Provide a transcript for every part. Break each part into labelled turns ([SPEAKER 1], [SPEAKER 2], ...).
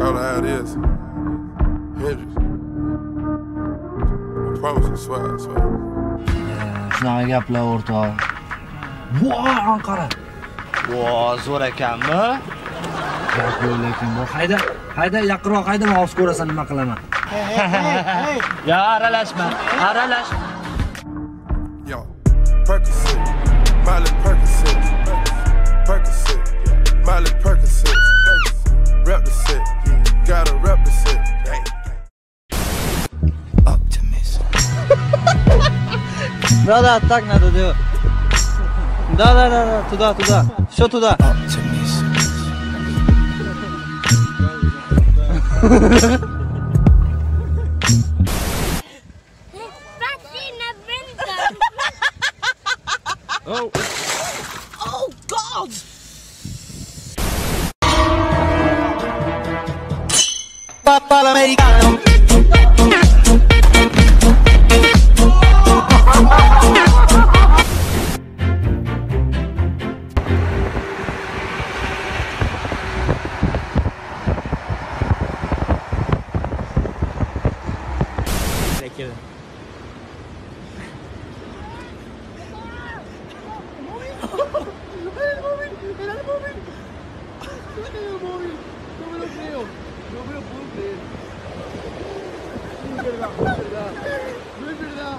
[SPEAKER 1] Call it how it is. Hendrix. I promise, I swear, I swear.
[SPEAKER 2] Shunaqa gaplar o'rtoq. Voy, Anqara. Vo, zo'r ekanmi? Gap yo'q lekin bu. Hayda, hayda, yaqinroq hayda, men hozir ko'rasan nima qilaman. Ya aralashma, aralash.
[SPEAKER 1] Yo, Percocet, Miley Percocet, Percocet, Miley Percocet, rep the set, gotta rep the set.
[SPEAKER 2] Optimist. Да-да, так надо делать. Да-да-да, туда, туда, все туда.
[SPEAKER 1] Optimist.
[SPEAKER 2] Oh.
[SPEAKER 3] Oh God!
[SPEAKER 2] Papà l'americano.
[SPEAKER 4] ¡Era el móvil! ¡Era el móvil! ¡No me lo creo! ¡No me lo puedo creer! No es verdad, no es verdad. ¡No es verdad!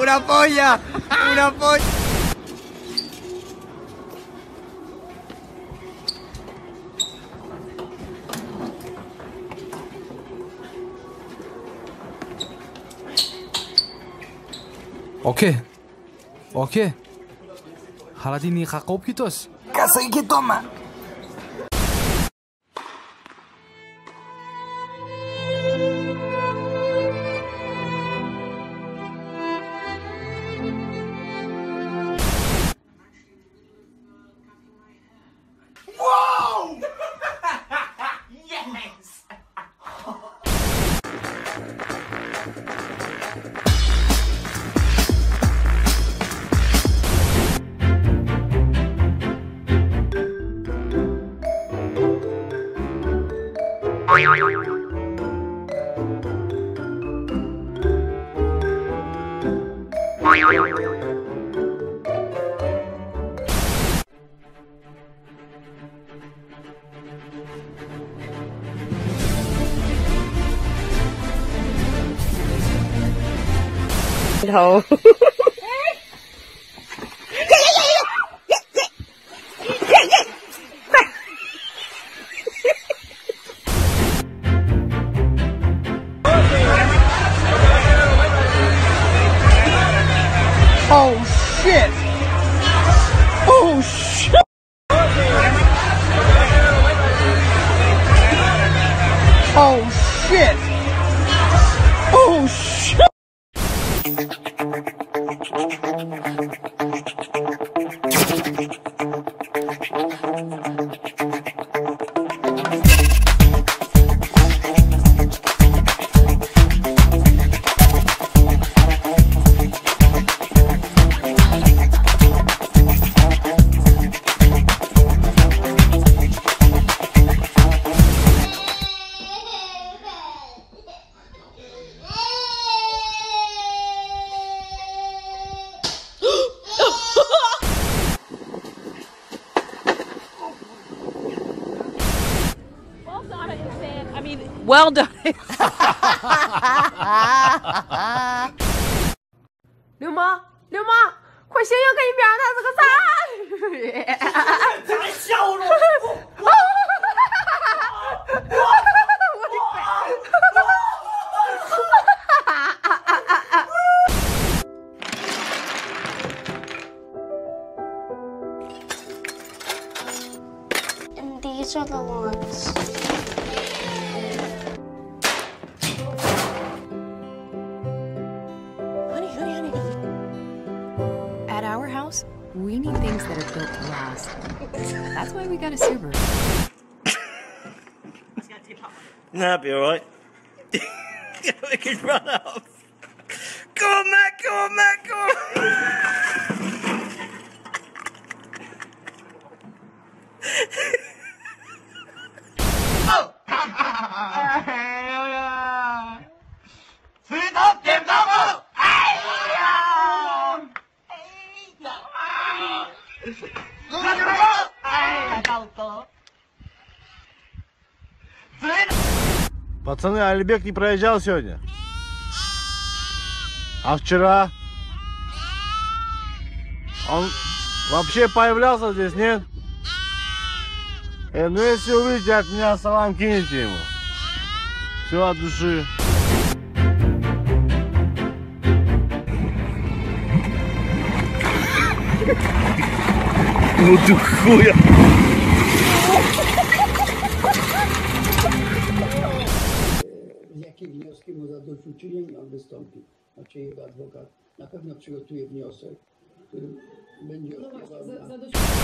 [SPEAKER 2] ¡Una polla! ¡Una polla!
[SPEAKER 5] Oke. Oke. Xaladinni qayerqa olib ketasiz?
[SPEAKER 2] Kassaga ketyapman.
[SPEAKER 4] Wow! Yes!
[SPEAKER 6] No.
[SPEAKER 4] Oh shit! Oh shit! Oh shit! Oh shit!
[SPEAKER 3] Well done. 流氓，流氓，快醒醒，看你边上他是个啥？
[SPEAKER 4] 咱笑了。
[SPEAKER 3] 我的乖！
[SPEAKER 7] And these are the ones.
[SPEAKER 8] At our house, we need things that are built to last. That's why we got a Subaru.
[SPEAKER 9] That'd be alright. We could run off. Go on, Matt, go on, Matt, go on.
[SPEAKER 10] Пацаны, Алибек не проезжал сегодня? А вчера? Он вообще появлялся здесь, нет? Ну если увидите от меня салам, кинете ему. Все от души.
[SPEAKER 9] Ну ты хуя!
[SPEAKER 11] Z jakim wnioskiem o zadośćuczynieniu on wystąpi? Znaczy jego adwokat na pewno przygotuje wniosek, który będzie opiewał na...